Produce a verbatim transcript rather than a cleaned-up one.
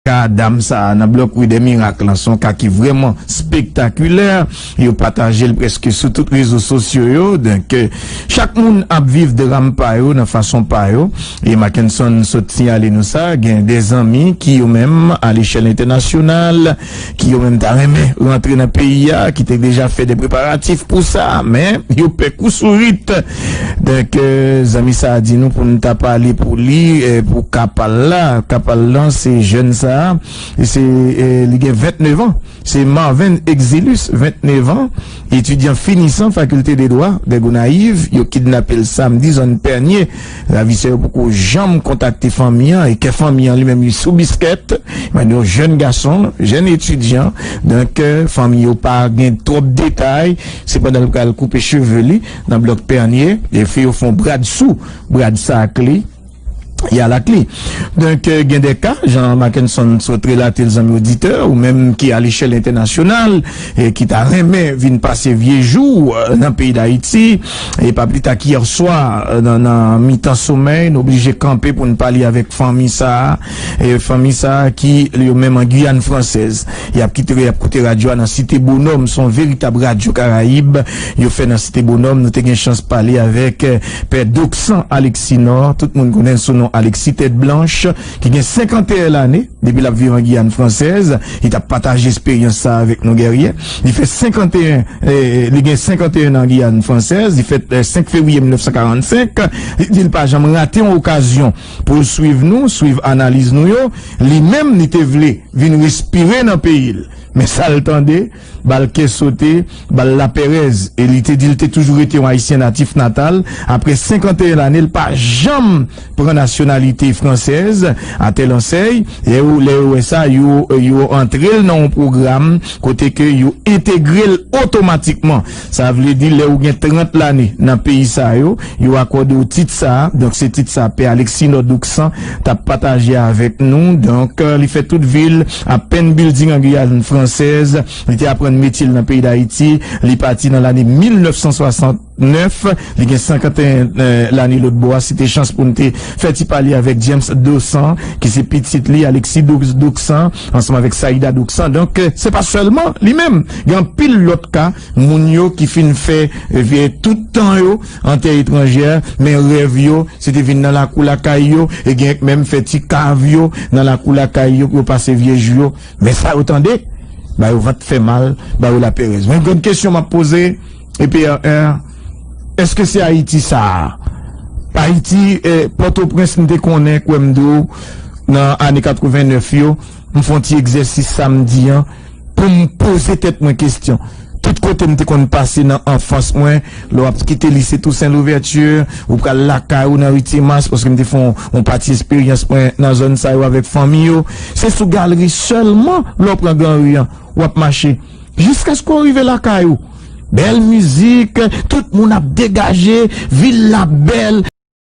ka dam sa a nan blòk Rue des Miracles lan, se yon ka ki vrèman spektakilè. Yo pataje l prèske sou tout rezo sosyo yo. Donk, euh, chak moun ap viv dram pa yo nan fason pa yo. E Mackenson sot siyale nou sa, gen de zanmi ki yo menm, a lechèl entènasyonal, ki yo menm ta renmen rantre nan peyi a, ki te deja fè de preparatif pou sa, men yo pè kou sourit. Donk, euh, zanmi sa a di nou pou n ta pale pou li, euh, pou ka pa l la. Ka pa l lan, se jèn sa a, e se, euh, li gen vennèf an. Se Marvin Exilus, vennèf an, etidyan finisan Fakilte de Dwa de Gonayiv. Yo kidnape l samdi, zòn Pènye. Ravisè yo poko janm kontakte fanmi an, e kè fanmi an li menm li sou biskèt. Mande yon jèn gason, jèn etidyan. Donk, euh, fanmi yo pa gen twòp detay. Se pandan l pral koupe cheve li nan blòk Pènye, e fè yo fè yon bradsou, bradsa ak li, y al ak li. Donk, euh, gen de ka, jan Mackenson sot relate l, zanmi oditè, ou menm ki a lechèl entènasyonal, e ki ta renmen vin pase vye jou, euh, nan peyi Dayiti, e pa pli ta ki yè swa, euh, nan, nan mitan somèy, nou oblije kanpe pou n pale avèk fanmi sa a, e fanmi sa a ki, yo menm an Giyàn fransèz. Y ap kite, y ap koute radyo a nan Site Bonòm, se yon veritab radyo Karayib yo fè nan Site Bonòm. Nou te gen chans pale avèk, euh, Pè Doksan Alexinor, tout moun konnen l sou non Alexis Tèt Blanch, ki gen senkanteyen lane depi l ap viv an Giyàn fransèz. Li t ap pataje esperyans sa a avèk nou, Guerrier. Li fè senkanteyen, eh, li gen senkanteyen an Giyàn fransèz. Li fèt, eh, senk fevriye mil nèf san karannsenk. Li di l pa janm rate yon okazyon pou l swiv nou, swiv analiz nou yo. Li menm, li te vle vin respire nan peyi l. Men sa l tande, ba l kè sote, ba l lapèrèz. E li te di l te toujou rete yon Ayisyen natif natal. Apre senkanteyen lane, l pa janm pran nasyonalite fransèz, atè lansèy. Lè yo, lè yo wè sa, yo, yo antre l nan yon pwogram kote ke yo entegre l otomatikman. Sa vle di, lè ou gen trant lane nan peyi sa yo, yo akòde w tit sa a. Donk, se tit sa a, Pè Alexinor Douksan t ap pataje avèk nou. Donk, euh, li fè tout vi l, apèn building an Giyàn fransèz. Li te aprann metye l nan peyi Dayiti. Li pati nan lane mil nèf san swasantnèf. Li gen senkanteyen, euh, lane lòt bò a. Se te chans pou n te fè ti pale avèk James Douksan, ki se pitit li, Alexis Dou-, Douksan, ansanm avèk Saïda Douksan. Donk, euh, se pa sèlman li menm. Gen anpil lòt ka, moun yo ki fin fè, euh, tout tan yo an tè etranjè, men rèv yo, se te vin nan lakou lakay yo, e gen k menm fè ti kav yo nan lakou lakay yo pou yo pase vye jou yo. Men sa yo tande, ba yo vant fè mal, ba yo lapèrèz. Men grann kesyon m ap poze, E P R R, èske se Ayiti sa a? Ayiti, eh, Pòtoprens, m te konnen, kwè m di w, nan ane katrevennèf yo, m fè yon ti egzèsis samdi an, pou m poze tèt mwen kesyon. Tout kote m te konn pase nan anfans mwen, lè w ap kite lise Toussaint Louverture, ou pral lakay ou nan Ri Timas, paske m te fè yon, yon pati esperyans mwen nan zòn sa yo avèk fanmi yo. Se sou galri sèlman, lè w pran gran ri an, w ap mache. Jiskaske w rive lakay ou. Bèl mizik, tout moun ap degaje, vil la bèl.